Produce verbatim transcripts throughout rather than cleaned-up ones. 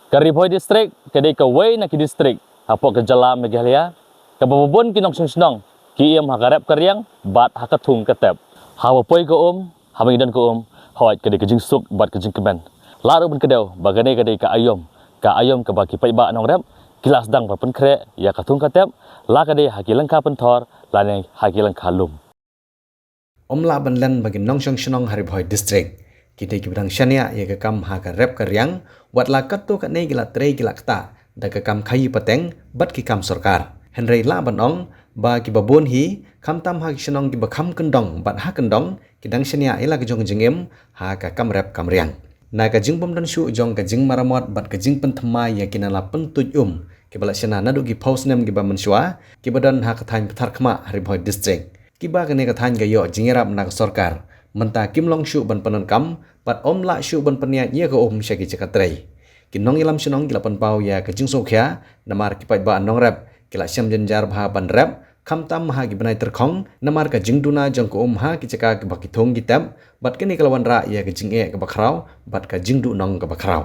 Ka Ri Bhoi District ka dei kawei na ki district hapoh ka jylla Meghalaya kaba bun ki nongshong shnong ki im ha ka rep ka riang bad ha ka thung ka tep. Haba poi ka um, haba ngi don ka um, hooid ka dei ka jingsuk bad ka jingkmen. Lah ruh ban kdew ba kane ka dei ka aïom, ka aïom kaba ki paidbah nongrep ki la sdang ban pynkhreh ïa ka thung ka tep, la ka dei ha ki lyngkha pynthor lane ha ki lyngkha lum. Ym lah ban len ba ki nongshong shnong ha Ri Bhoi District ki dei kiba dang shaniah ïa ka kam ha ka rep ka riang, wat la katto katne ki la trei ki la ktah da ka kam khaïi pateng bad ki kam sorkar. Hynrei lah ban ong ba kiba bun hi, khamtam ha ki shnong kiba kham kyndong bad ha kyndong, ki dang shaniah ïa la ka jong ka jingim ha ka kam rep kam riang. Na ka jingbym don shuh jong ka jingmaramot bad ka jingpynthymmai ïa ki nala pyntuid um kiba la shna naduh ki phew snem kiba mynshuwa, kiba don ha ka thaiñ Patharkhmah ha Ri Bhoi District, kiba kane ka thaiñ ka ïoh jingïarap na ka sorkar, mynta kim long shuh ban pyndonkam bad ym lah shuh ban pynïaid ïa ka um sha ki jaka trei. Ki nongïalam shnong ki la pynpaw ïa ka jingsngewkhia namar ki paidbah nongrep ki la shem jynjar bha ban rep, khamtam ha ki bnai tyrkhong namar ka jingduna jong ka um ha ki jaka kiba ki thung ki tep, bad kane ka la wanrah ïa ka jingeh kaba khraw bad ka jingduhnong kaba khraw.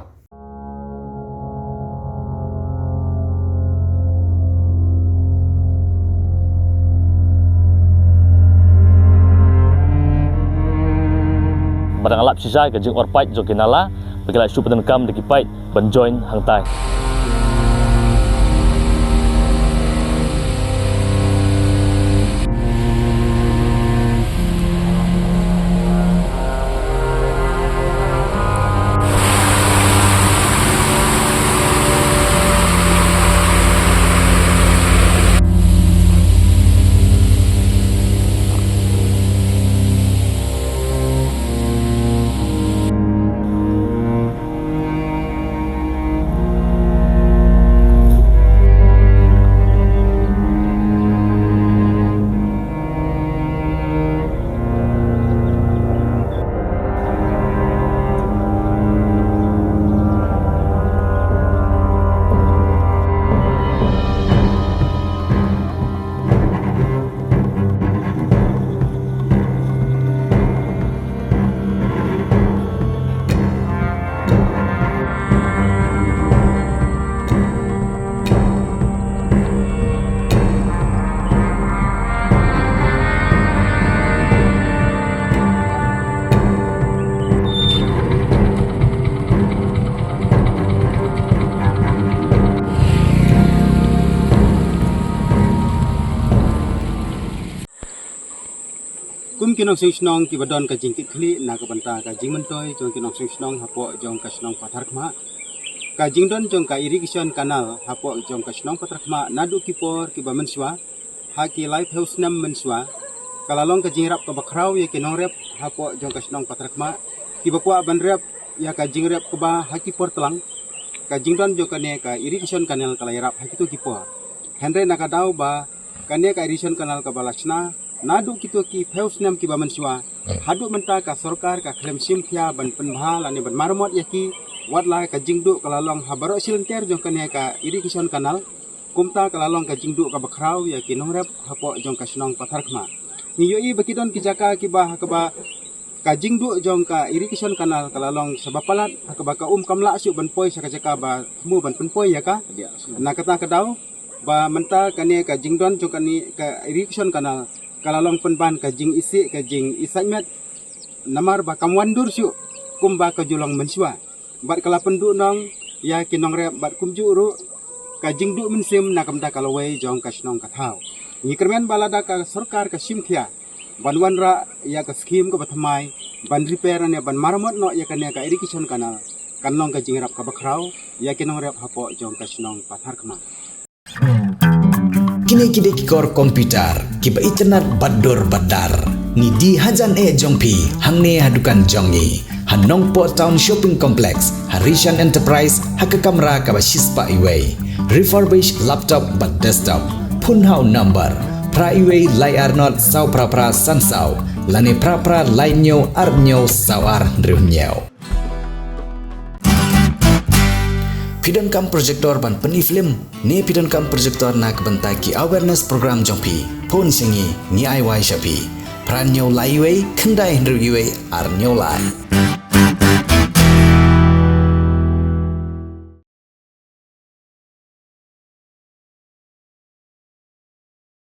Ba dang lap shisha ka jingor paip jong ki nala ba ki la shu pyndonkam da ki paip ban join hangtai. Kum ki nongshong shnong kiba don ka jingkitkhlieh na ka bynta ka jingmyntoi jong ki nongshong shnong hapoh jong ka shnong Patharkhmah, ka jingdon jong ka irrigation canal hapoh jong ka shnong Patharkhmah naduh ki por kiba mynshuwa, ha ki laiphew snem mynshuwa, ka la long ka jingïarap kaba khraw ïa ki nongrep hapoh jong ka shnong Patharkhmah kiba kwah ban rep ïa ka jingrep kba ha ki por tlang. Ka jingdon jong kane ka irrigation canal ka la ïarap ha kito ki por. Hynrei na ka daw ba kane ka irrigation canal kaba la shna naduh kito ki phew snem kiba mynshuwa, haduh mynta ka sorkar ka khlem shim khia ban pynbha lane ban maramot ïa ki, wat la ka jingduh ka la long ha baroh shi lynter jong kane ka irrigation canal. Kumta ka la long ka jingduh kaba khraw ïa ki nongrep hapoh jong ka shnong Patharkhmah. Ngi ïohi ba ki don ki jaka kiba ha kaba ka jingduh jong ka irrigation canal ka la long sa ba palat, ha kaba ka um kam lah shuh ban poi sha ka jaka ba thmu ban pynpoi ïa ka. Na kata ka daw ba mynta kane ka jingdon jong kane ka irrigation canal ka la long pynban ka jingisih ka jingisaiñmet, namar ba kam wan dur shuh kumba ka ju long mynshuwa. Bad ka la pynduhnong ïa ki nongrep bad kumjuh ruh ka jingduh mynsiem na ka bynta ka lawei jong ka shnong ka thaw. Ngi kyrmen ba lada ka sorkar ka shim khia ban wanrah ïa ka skhim kaba thymmai ban repair ne ban maramot noh ïa kane ka irrigation canal, kan long ka jingïarap kaba khraw ïa ki nongrep hapoh jong ka shnong Patharkhmah. Kine ki dei ki kor computer kiba itynnad bad dur bad dar. Ngi die hajan eh jong phi hangne ha dukan jong ngi ha Nongpoh Town Shopping Complex, ha Rishan Enterprise, ha ka kamra kaba shispah iwei. Refurbish laptop bad desktop. Phone ha u number phra iwei lai ar not saw phra phra san saw lane phra phra lai hynñiew ar hynñiew saw ar hynriew hynñiew. Phi donkam projector ban pyni film ne phi donkam projector na ka bynta ki awareness program jong phi? Phone sha ngi, ngi ai wai sha phi. Phra hynñiew lai iwei khyndai hynriew iwei ar hynñiew lai.